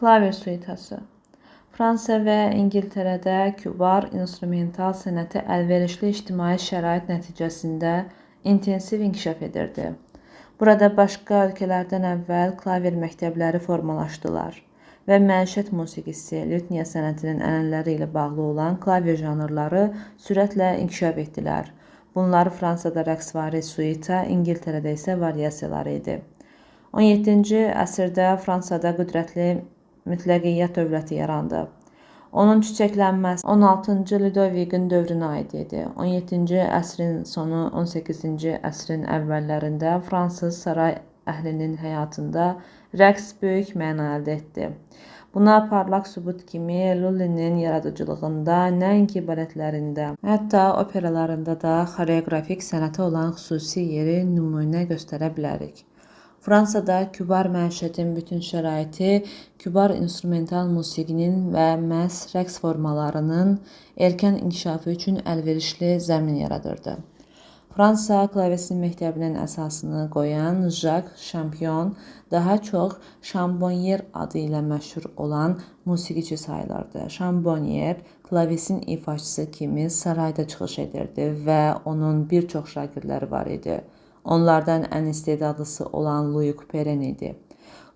Klaver suitası. Fransa və İngiltərədə kübar instrumental sənəti əlverişli ictimai şərait nəticəsində intensiv inkişaf edirdi. Burada başqa ölkələrdən əvvəl klaver məktəbləri formalaşdılar və məişət musiqisi, lütniya sənətinin ənənələri ilə bağlı olan klaver janrları sürətlə inkişaf etdilər. Bunlar Fransada rəqsvari suita, İngiltərədə isə variasiyaları idi. 17-ci əsrdə Fransada qüdrətli mütləqiyyət dövləti yarandı. Onun çiçəklənməsi 16-cı Lüdovikin dövrünə aid idi. 17-ci əsrin sonu, 18-ci əsrin əvvəllərində fransız saray əhlinin həyatında rəqs böyük məna əldə etdi. Buna parlaq sübut kimi Lullinin yaradıcılığında, nəinki baletlərində, hətta operalarında da xoreoqrafik sənətə olan xüsusi yeri nümunə göstərə bilərik. Fransada kübar məişətin bütün şəraiti kübar instrumental musiqinin və məhz rəqs formalarının erkən inkişafı üçün əlverişli zəmin yaradırdı. Fransa klavesin məktəbinin əsasını qoyan Jak Şampion daha çox Şambonyer adı ilə məşhur olan musiqiçi sayılırdı. Şambonyer klavesin ifaçısı kimi sarayda çıxış edirdi və onun bir çox şagirdləri var idi. Onlardan ən istedadlısı olan Louis Couperin idi.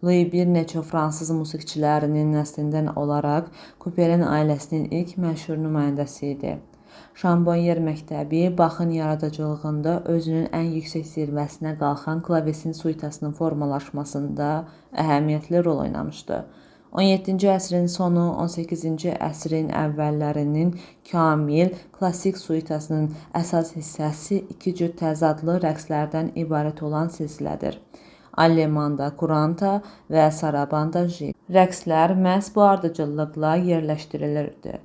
Louis bir neçə fransız musiqiçilərinin nəslindən olaraq Couperin ailəsinin ilk məşhur nümayəndəsi idi. Şambonyer məktəbi Baxın yaradıcılığında özünün ən yüksək zirvəsinə qalxan klavesin suitasının formalaşmasında əhəmiyyətli rol oynamışdı. 17-ci əsrin sonu, 18-ci əsrin əvvəllərinin kamil klassik suitasının əsas hissəsi iki cür təzadlı rəqslərdən ibarət olan silsilədir. Allemanda kuranta və sarabanda jig. Rəqslər məhz bu ardıcıllıqla yerləşdirilirdi.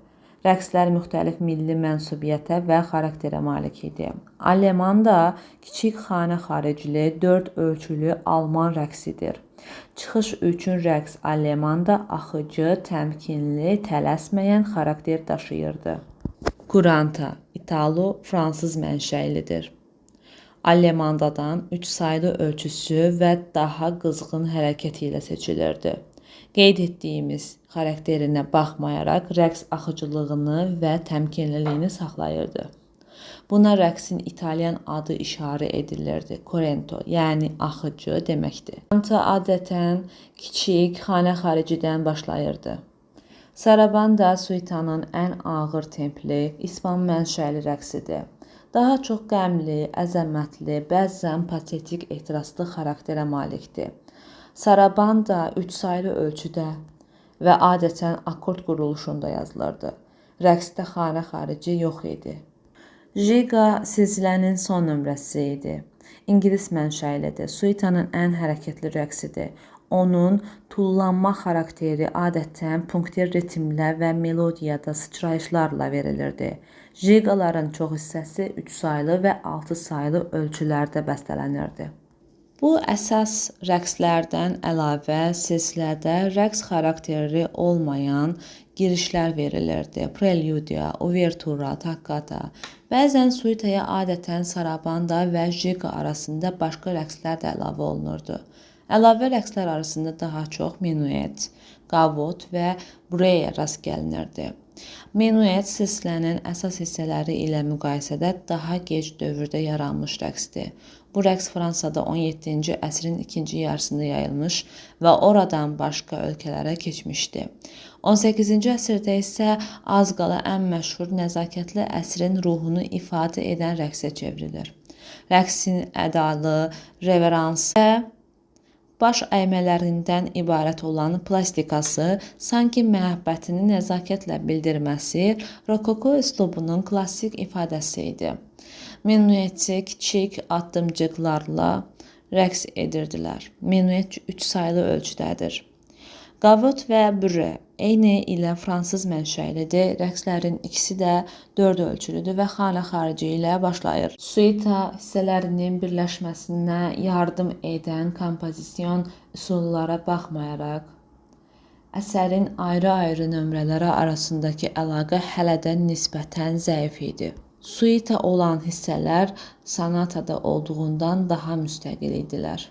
Rəqslər müxtəlif milli mənsubiyyətə və xarakterə malik idi. Allemanda kiçik xanə xaricli, 4 ölçülü alman rəqsidir. Çıxış üçün rəqs allemanda axıcı, təmkinli, tələsməyən xarakter daşıyırdı. Kuranta İtalo-fransız mənşəlidir. Allemandadan 3 saylı ölçüsü və daha qızğın hərəkəti ilə seçilirdi. Qeyd etdiyimiz xarakterinə baxmayaraq rəqs axıcılığını və təmkinliliyini saxlayırdı. Buna rəqsin italyan adı işarə edilirdi. Corrento, yəni axıcı deməkdir. Kuranta adətən kiçik xanə xaricidən başlayırdı. Sarabanda suitanın ən ağır templi, ispan mənşəli rəqsidir. Daha çox qəmli, əzəmətli, bəzən patetik ehtiraslı xarakterə malikdir. Sarabanda 3 saylı ölçüdə və adətən akord quruluşunda yazılırdı. Rəqsdə xanə xarici yox idi. Jiqa silsilənin son nömrəsi idi. İngilis mənşəlidir. Suitanın ən hərəkətli rəqsidir. Onun tullanma xarakteri adətən punktir ritmlə və melodiyada sıçrayışlarla verilirdi. Jiqaların çox hissəsi 3 saylı və 6 saylı ölçülərdə bəstələnirdi. Bu əsas rəqslərdən əlavə silsilədə rəqs xarakteri olmayan girişlər verilirdi. Prelyudiya, uvertura, takkata. Bəzən suitaya adətən sarabanda və jiqa arasında başqa rəqslər də əlavə olunurdu. Əlavə rəqslər arasında daha çox menuet, qavot və bureya rast gəlinirdi. Menuet silsilənin əsas hissələri ilə müqayisədə daha gec dövrdə yaranmış rəqsdir. Bu rəqs Fransada 17-ci əsrin ikinci yarısında yayılmış və oradan başqa ölkələrə keçmişdi. 18-ci əsrdə isə az qala ən məşhur nəzakətli əsrin ruhunu ifadə edən rəqsə çevrilir. Rəqsin ədalı, reverans və baş əymələrindən ibarət olan plastikası, sanki məhəbbətini nəzakətlə bildirməsi rokoko üslubunun klassik ifadəsi idi. Menueti kiçik addımcıqlarla rəqs edirdilər. Menuet 3 saylı ölçüdədir. Qavot və bürre eyni ilə fransız mənşəlidir. Rəqslərin ikisi də 4 ölçülüdür və xanə xarici ilə başlayır. Suita hissələrinin birləşməsinə yardım edən kompozision üsullara baxmayaraq, əsərin ayrı-ayrı nömrələri arasındakı əlaqə hələ də nisbətən zəif idi. Suita olan hissələr sonatada olduğundan daha müstəqil idilər.